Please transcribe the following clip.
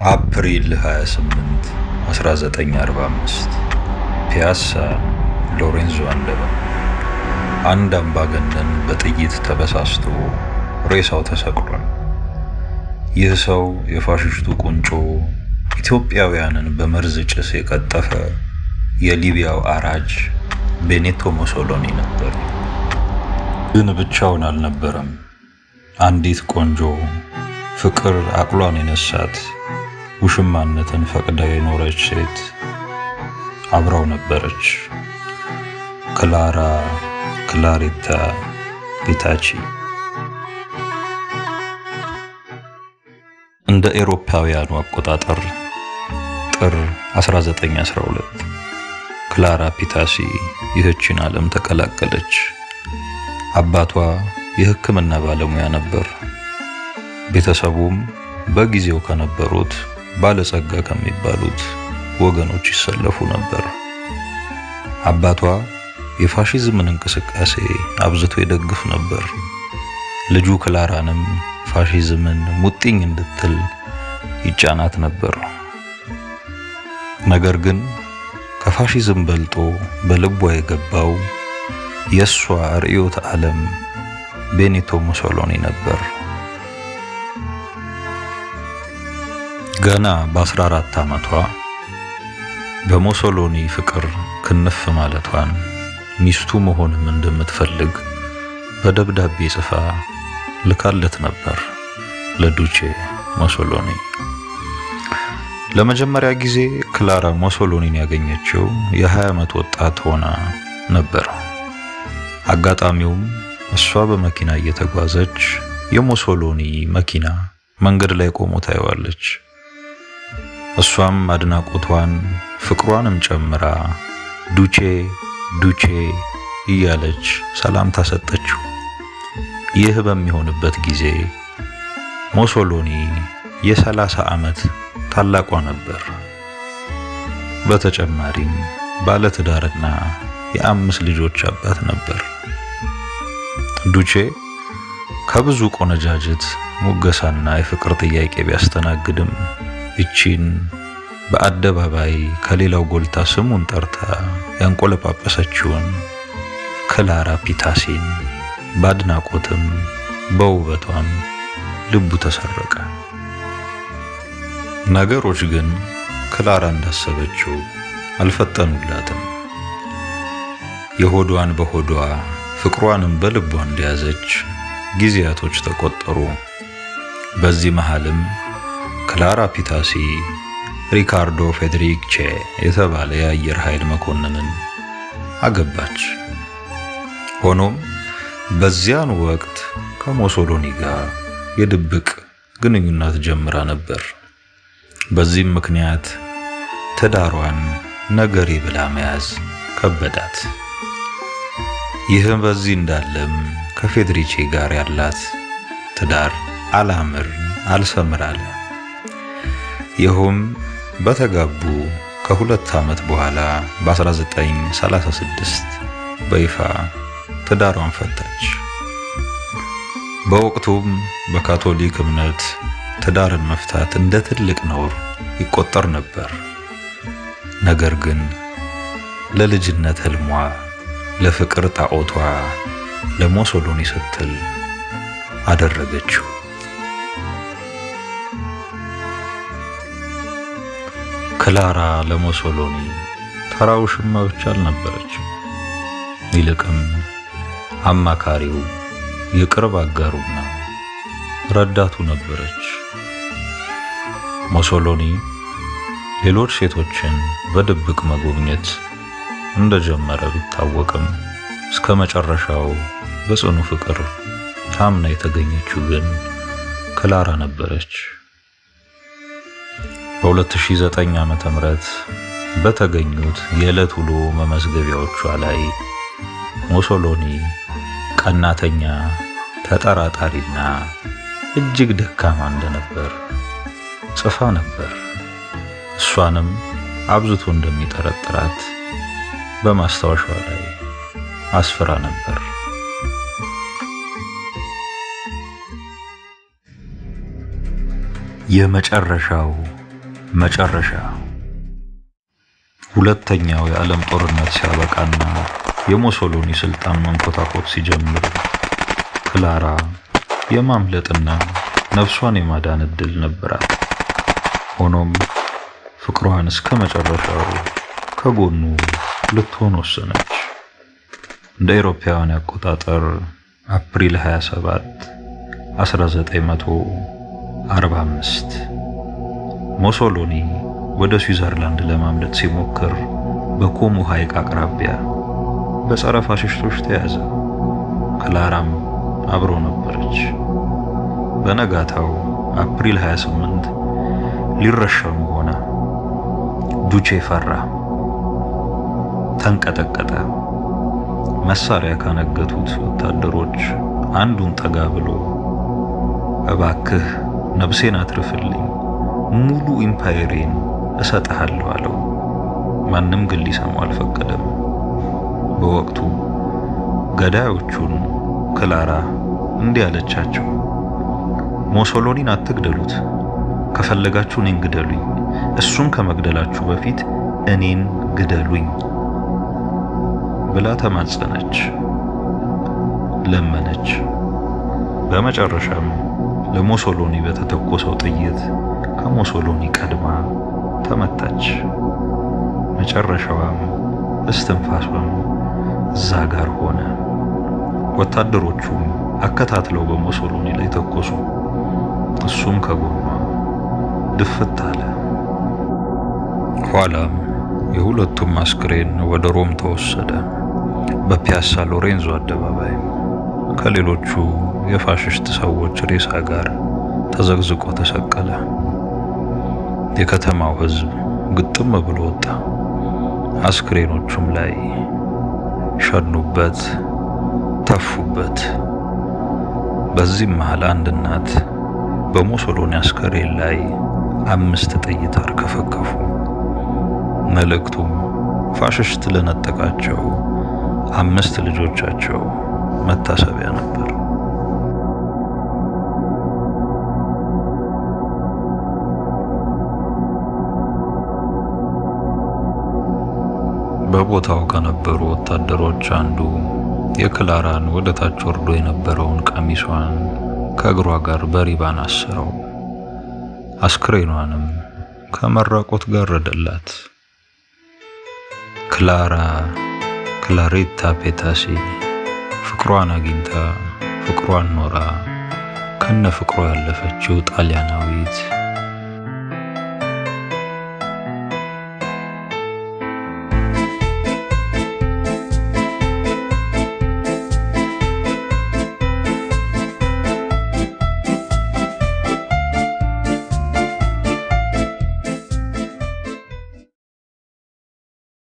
አፕሪል 28 1945 ፒያሳ ሎሬንዞ አለበ። አንድ አምባገነን በጥይት ተበሳስቶ ሬሳው ተሰቅሏል። ይህ ሰው የፋሽስቱ ቁንጮ፣ ኢትዮጵያውያንን በመርዝ ጭስ የቀጠፈ የሊቢያው አራጅ ቤኒቶ ሙሶሎኒ ነበር። ግን ብቻውን አልነበረም። አንዲት ቆንጆ፣ ፍቅር አቅሏን የነሳት፣ ውሽማነትን ፈቅዳ የኖረች ሴት አብራው ነበረች። ክላራ ክላሪታ ፒታቺ። እንደ ኤሮፓውያኑ አቆጣጠር ጥር 1912 ክላራ ፒታሲ ይህችን ዓለም ተቀላቀለች። አባቷ የሕክምና ባለሙያ ነበር። ቤተሰቡም በጊዜው ከነበሩት ባለጸጋ ከሚባሉት ወገኖች ይሰለፉ ነበር። አባቷ የፋሺዝምን እንቅስቃሴ አብዝቶ ይደግፍ ነበር። ልጁ ክላራንም ፋሺዝምን ሙጥኝ እንድትል ይጫናት ነበር። ነገር ግን ከፋሺዝም በልጦ በልቧ የገባው የእሷ ርዕዮተ ዓለም ቤኒቶ ሙሶሎኒ ነበር። ገና በ14 ዓመቷ በሙሶሎኒ ፍቅር ክንፍ ማለቷን፣ ሚስቱ መሆንም እንደምትፈልግ በደብዳቤ ጽፋ ልካለት ነበር ለዱቼ ሙሶሎኒ። ለመጀመሪያ ጊዜ ክላራ ሙሶሎኒን ያገኘችው የ20 ዓመት ወጣት ሆና ነበር። አጋጣሚውም እሷ በመኪና እየተጓዘች የሙሶሎኒ መኪና መንገድ ላይ ቆሞ ታየዋለች። እሷም አድናቆቷን ፍቅሯንም ጨምራ ዱቼ ዱቼ እያለች ሰላምታ ሰጠችው። ይህ በሚሆንበት ጊዜ ሙሶሎኒ የ30 ዓመት ታላቋ ነበር። በተጨማሪም ባለትዳርና የ5 ልጆች አባት ነበር። ዱቼ ከብዙ ቆነጃጅት ሙገሳና የፍቅር ጥያቄ ቢያስተናግድም እቺን በአደባባይ ከሌላው ጎልታ ስሙን ጠርታ ያንቆለጳጰሰችውን ክላራ ፒታሲን በአድናቆትም በውበቷም ልቡ ተሰረቀ። ነገሮች ግን ክላራ እንዳሰበችው አልፈጠኑላትም። የሆዷን በሆዷ ፍቅሯንም በልቧ እንደያዘች ጊዜያቶች ተቆጠሩ። በዚህ መሃልም ክላራ ፒታሲ ሪካርዶ ፌዴሪክቼ የተባለ የአየር ኃይል መኮንንን አገባች። ሆኖም በዚያን ወቅት ከሙሶሎኒ ጋር የድብቅ ግንኙነት ጀምራ ነበር። በዚህም ምክንያት ትዳሯን ነገሬ ብላ መያዝ ከበዳት። ይህም በዚህ እንዳለም ከፌዴሪቼ ጋር ያላት ትዳር አላምር አልሰምር አለ። ይኸውም በተጋቡ ከ2 ዓመት በኋላ በ1936 በይፋ ትዳሯን ፈታች። በወቅቱም በካቶሊክ እምነት ትዳርን መፍታት እንደ ትልቅ ነውር ይቆጠር ነበር። ነገር ግን ለልጅነት ህልሟ፣ ለፍቅር ጣዖቷ ለሙሶሎኒ ስትል አደረገችው። ክላራ ለሙሶሎኒ ተራ ውሽማ ብቻ አልነበረችም። ይልቅም አማካሪው፣ የቅርብ አጋሩና ረዳቱ ነበረች። ሙሶሎኒ ሌሎች ሴቶችን በድብቅ መጎብኘት እንደጀመረ ቢታወቅም እስከ መጨረሻው በጽኑ ፍቅር ታምና የተገኘችው ግን ክላራ ነበረች። በ2009 ዓመተ ምህረት በተገኙት የዕለት ውሎ መመዝገቢያዎቿ ላይ ሙሶሎኒ ቀናተኛ፣ ተጠራጣሪና እጅግ ደካማ እንደነበር ጽፋ ነበር። እሷንም አብዝቶ እንደሚጠረጥራት በማስታወሻዋ ላይ አስፍራ ነበር። የመጨረሻው መጨረሻ ሁለተኛው የዓለም ጦርነት ሲያበቃና የሙሶሎኒ ስልጣን መንኮታኮት ሲጀምር ክላራ የማምለጥና ነፍሷን የማዳን እድል ነበራት። ሆኖም ፍቅሯን እስከ መጨረሻው ከጎኑ ልትሆን ወሰነች። እንደ አውሮፓውያን አቆጣጠር አፕሪል 27 1945 ሙሶሎኒ ወደ ስዊዘርላንድ ለማምለጥ ሲሞክር በኮሞ ሐይቅ አቅራቢያ በጸረ ፋሽስቶች ተያዘ። ክላራም አብሮ ነበረች። በነጋታው አፕሪል 28 ሊረሸኑ ሆነ። ዱቼ ፈራ፣ ተንቀጠቀጠ። መሳሪያ ካነገቱት ወታደሮች አንዱን ጠጋ ብሎ እባክህ ነፍሴን አትርፍልኝ፣ ሙሉ empire ኤን እሰጥሃለሁ አለው። ማንም ግን ሊሰማው አልፈቀደም። በወቅቱ ገዳዮቹን ክላራ እንዲህ አለቻቸው፣ ሞሶሎኒን አትግደሉት፣ ከፈለጋችሁ እኔን ግደሉኝ። እሱን ከመግደላችሁ በፊት እኔን ግደሉኝ ብላ ተማጸነች፣ ለመነች። በመጨረሻም ለሞሶሎኒ በተተኮሰው ጥይት ከሞሶሎኒ ቀድማ ተመታች። መጨረሻዋም እስትንፋሷም እዛ ጋር ሆነ። ወታደሮቹም አከታትለው በሞሶሎኒ ላይ ተኮሱ። እሱም ከጎኗ ድፍት አለ። ኋላም የሁለቱም አስክሬን ወደ ሮም ተወሰደ። በፒያሳ ሎሬንዞ አደባባይ ከሌሎቹ የፋሽስት ሰዎች ሬሳ ጋር ተዘቅዝቆ ተሰቀለ። የከተማው ሕዝብ ግጥም ብሎ ወጣ። አስክሬኖቹም ላይ ሸኑበት፣ ተፉበት። በዚህም መሃል አንድ እናት በሙሶሎኒ አስከሬን ላይ 5 ጥይት አርከፈከፉ። መልእክቱም ፋሽስት ለነጠቃቸው 5 ልጆቻቸው መታሰቢያ ነበር። በቦታው ከነበሩ ወታደሮች አንዱ የክላራን ወደ ታች ወርዶ የነበረውን ቀሚሷን ከእግሯ ጋር በሪባን አሰረው። አስክሬኗንም ከመራቆት ጋረደላት። ክላራ ክላሪታ ፔታሲ ፍቅሯን አግኝታ ፍቅሯን ኖራ ከነ ፍቅሯ ያለፈችው ጣሊያናዊት